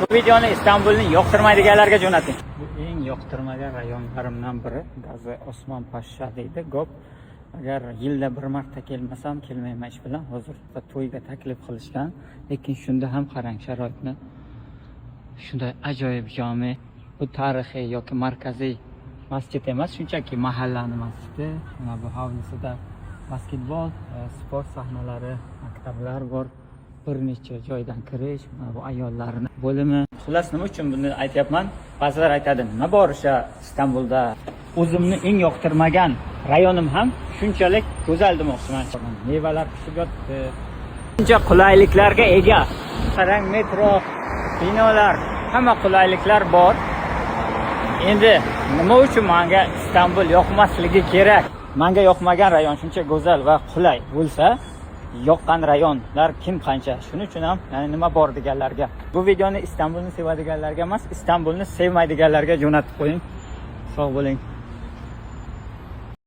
Bu videoni Istanbulni yoqtirmaydiganlarga jo'nating. Bu eng yoqtirmagan rayonlarimdan biri Gazi Osmon Pasha deydi. GOP. Agar yilda bir marta kelmasam, kelmayman ish bilan. Hozir to'yga taklif qilishgan, lekin shunda ham qarang sharoitni. Shunday ajoyib jome. Bu tarixiy yoki markaziy masjid emas, shunchaki mahallani masjidi. Mana bu hovlisida basketbol, sport sahnalari, maktablar bor. Bir necha joydan kirish, mana bu ayollarni bo'limi. Xullas, nima uchun buni aytyapman? Ba'zilar aytadi, nima bor o'sha Istanbulda? O'zimni eng yoqtirmagan rayonim ham shunchalik go'zal demoqchiman. Mevalar pishib yotibdi. Shuncha qulayliklarga ega. Qarang, metro, binolar, hamma qulayliklar bor. Endi nima uchun menga Istanbul yoqmasligi kerak? Menga yoqmagan rayon shuncha go'zal va qulay bo'lsa, yoqqan rayonlar kim qancha? Shuning uchun ham, ya'ni nima bor deganlarga. Bu videoni Istanbulni sevadiganlarga emas, Istanbulni sevmaydiganlarga jo'natib qo'ying. Sog' bo'ling.